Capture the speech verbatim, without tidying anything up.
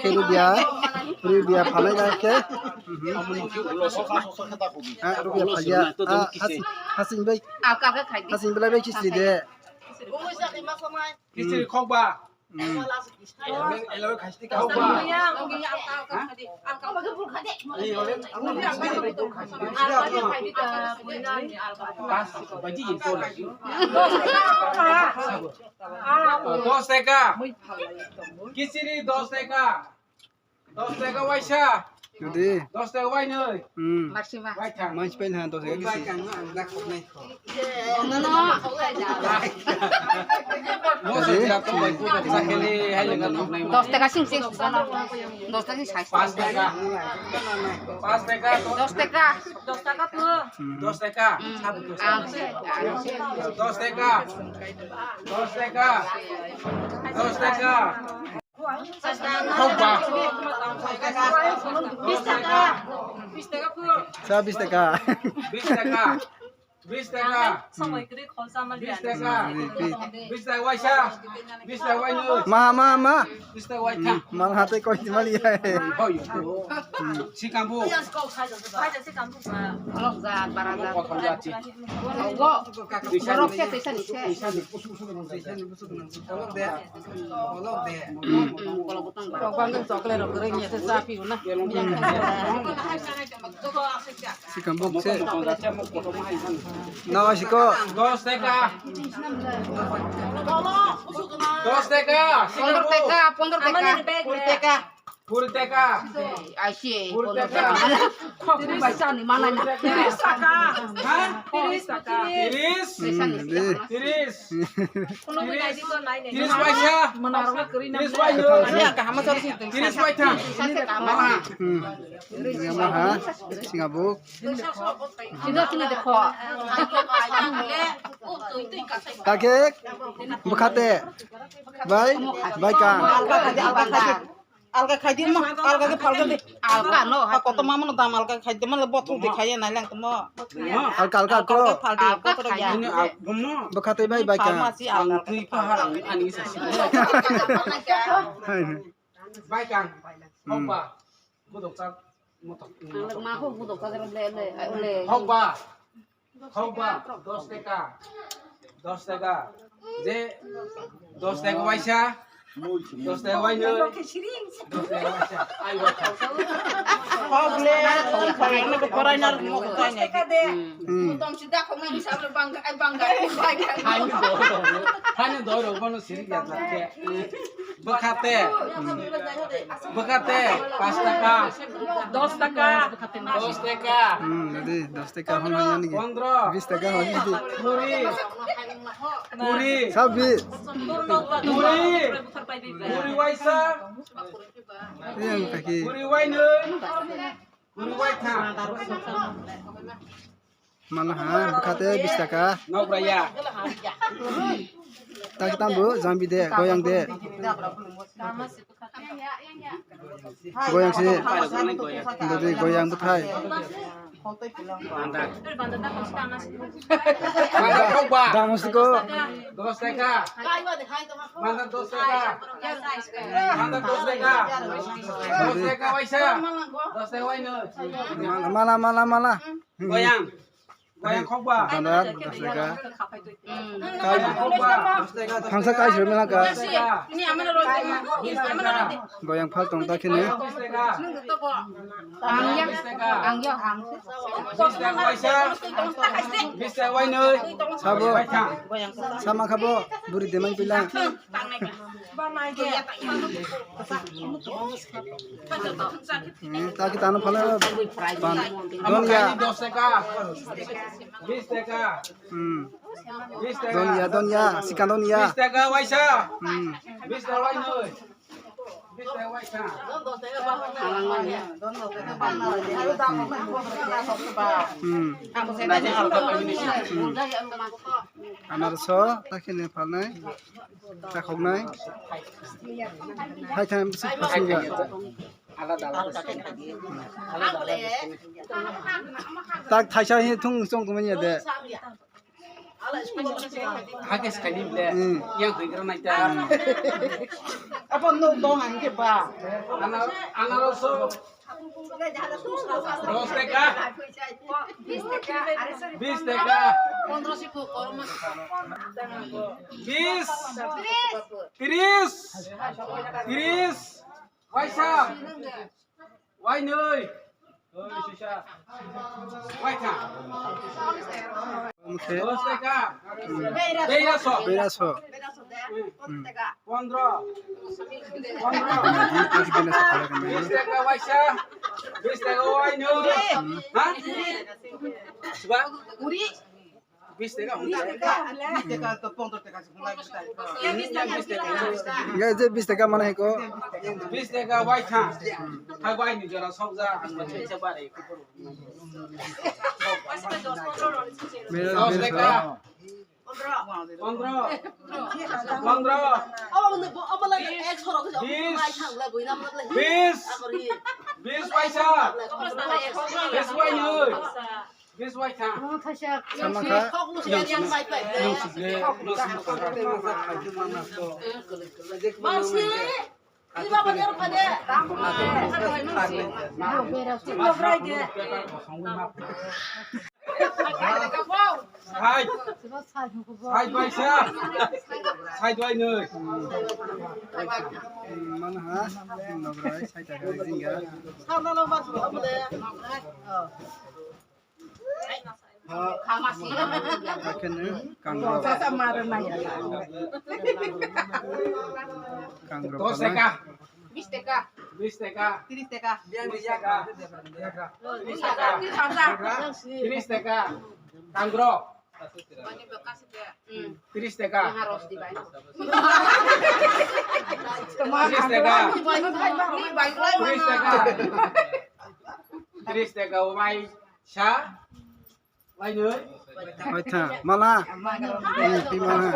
Khe rubia, rubia phalai bai khe. Mhm. Ha, rubia phalia. Ah, hasi, hasi bai. Alka khe khai di. Hasi bai bai kisri de. Kisri khokba. Hmm. Khokba. Pas, baji jin ko lagi. Dos taka. Kichiri dos taka. Dos taka waisa. Jodi. Dos taka wainwi. Hmm. Marsima. Waithang. Mansi pain han dos taka kisi. Dos taka sing sing. Dos taka sing sing. Pas taka. Pas taka. Dos taka. Dos taka tu. Hmm. Dos taka. Hmm. Sabu dos taka. Ang sih, ang sih. Dos taka. Dos taka. Dos taka. Hokba. Bis taka. Sa bis taka. Bis taka. Bis taka. Samai kwrwi khorsa ma. Bis taka. Bis taka waisa. Bis taka wainwi. Ma, ma, ma. Bis taka waithang. Hmm, mal hatai koi mali ya. Hoi. Hmm. Sikambu. Kolok jat, bara jat. Kothom jat si. Borok se tuisa ni se. Chocolate rok kwrwi ni se cha pio na. Sikam bok se. Nawa siko. Dos taka. Dos taka. Pondro taka, pondro taka. Kuri taka. Kuri taka. Ai si, pondro taka. Kok bai sani mana na. Tiris taka. Ha? Tiris taka. Tiris. Tiris. Tiris. Tiris waisa. Tiris waisa. Tiris waithang. Hmm. Maha. Singa buk. Sino sino dekho. Kake. Bukhate. Bai. Bai ka. Alga khai di ma, alga ke phalga di. Alga no, ha koto mama no dam alga khai di ma, bothok di khai nai lang tamo. Alga, alga ko. Alga phal di, bothok ya. Ini, ah, bomo. Bwkha tei bai bai ka. Pharmacy alga. Ang twi pa ha, ang ani sa si. Hai. Bai ka. Hmm. Hokba. Budok chak, motok. Ang ma ho budok chak le le, le. Hokba. Hokba, dos taka. Dos taka. Je, dos taka waisa. Dos taka wainwi. Dos taka waisa. Ai waisa. Hok le, hok le, korai nar mo korai ne. Hmm. Tom sida khong nang sa bang, ai bang, ai bang. Hani do, hani do ro bono siri ya ke. Bwkhate. Bwkhate, pas taka. Dos taka. Dos taka. Hmm, jadi dos taka hon hon ni. Pondro. Bis taka hon ni. Kuri. Kuri. Sabis. Kuri. Kuri waisa. Yang taki. Kuri wainwi. Kuri waithang. Mala ha, bwkhate bis taka. Nok raya. Tak tambo, jambi de, goyang de. Goyang si. Dadi goyang bwthai. Banda. Banda thokba. Damus ko. Dos taka. Banda dos taka. Banda dos taka. Dos taka waisa. Dos taka wainwi. Mala, mala, mala, mala. Goyang. Goyang khokba. Banda, dos taka. Goyang khokba. Thangsa kai sir mela ka. Goyang phal tong ta khini. Dos taka. Ang ya. Dos taka. Ang ya, ang. Bis taka waisa. Bis taka wainwi. Sabo. Waithang. Sama khabo. Buri demang pila. Hmm, ta ki tano phala ban. Don ya. Dos taka. Bis taka. Hmm. Bis taka. Don ya, don ya, sikan don ya. Bis taka waisa. Hmm. Bis taka wainwi. Bis taka waisa. Hmm. Hmm. Anaroso, ta khini phalnai. Takhoknai. Hai thang bisi khasingya. Tak thaisa hi thung song kumanya de. Hakhe skani de. Hmm. Yang hoi gra nai ta. Hmm. Apa no dong ang ke ba? Ana-, anaros dos taka, bis taka, bis, tris, tris, waisa, wainwi, waitha. Dos taka, beiraso. Beiraso. Pondro. Pondro. Bis taka waisa. Bis taka wainwi. Ha? Suba? Bis taka. Bis taka to pondro taka. Bis taka. Enggak, je bis taka mana eko? Bis taka waitha. Thai wainwi jora sokja. Ang bacha bare. Dos taka. Pondro. Pondro. Bis. Bis. Bis waisa. Bis wainwi. Bis waitha. Sama kha. Side. Side by side. Side by nui. Mana ha? Nograi side by side. Akhirnya kangro. Kangro. Dos taka. Bis taka. Bis taka. Tiris taka. Tiris taka. Tiris taka. Tiris taka. Kangro. Tiris taka. Tiris taka. Tiris taka. Tiris taka. Wai. Sa? Waitha, mala. Hmm, pi mala.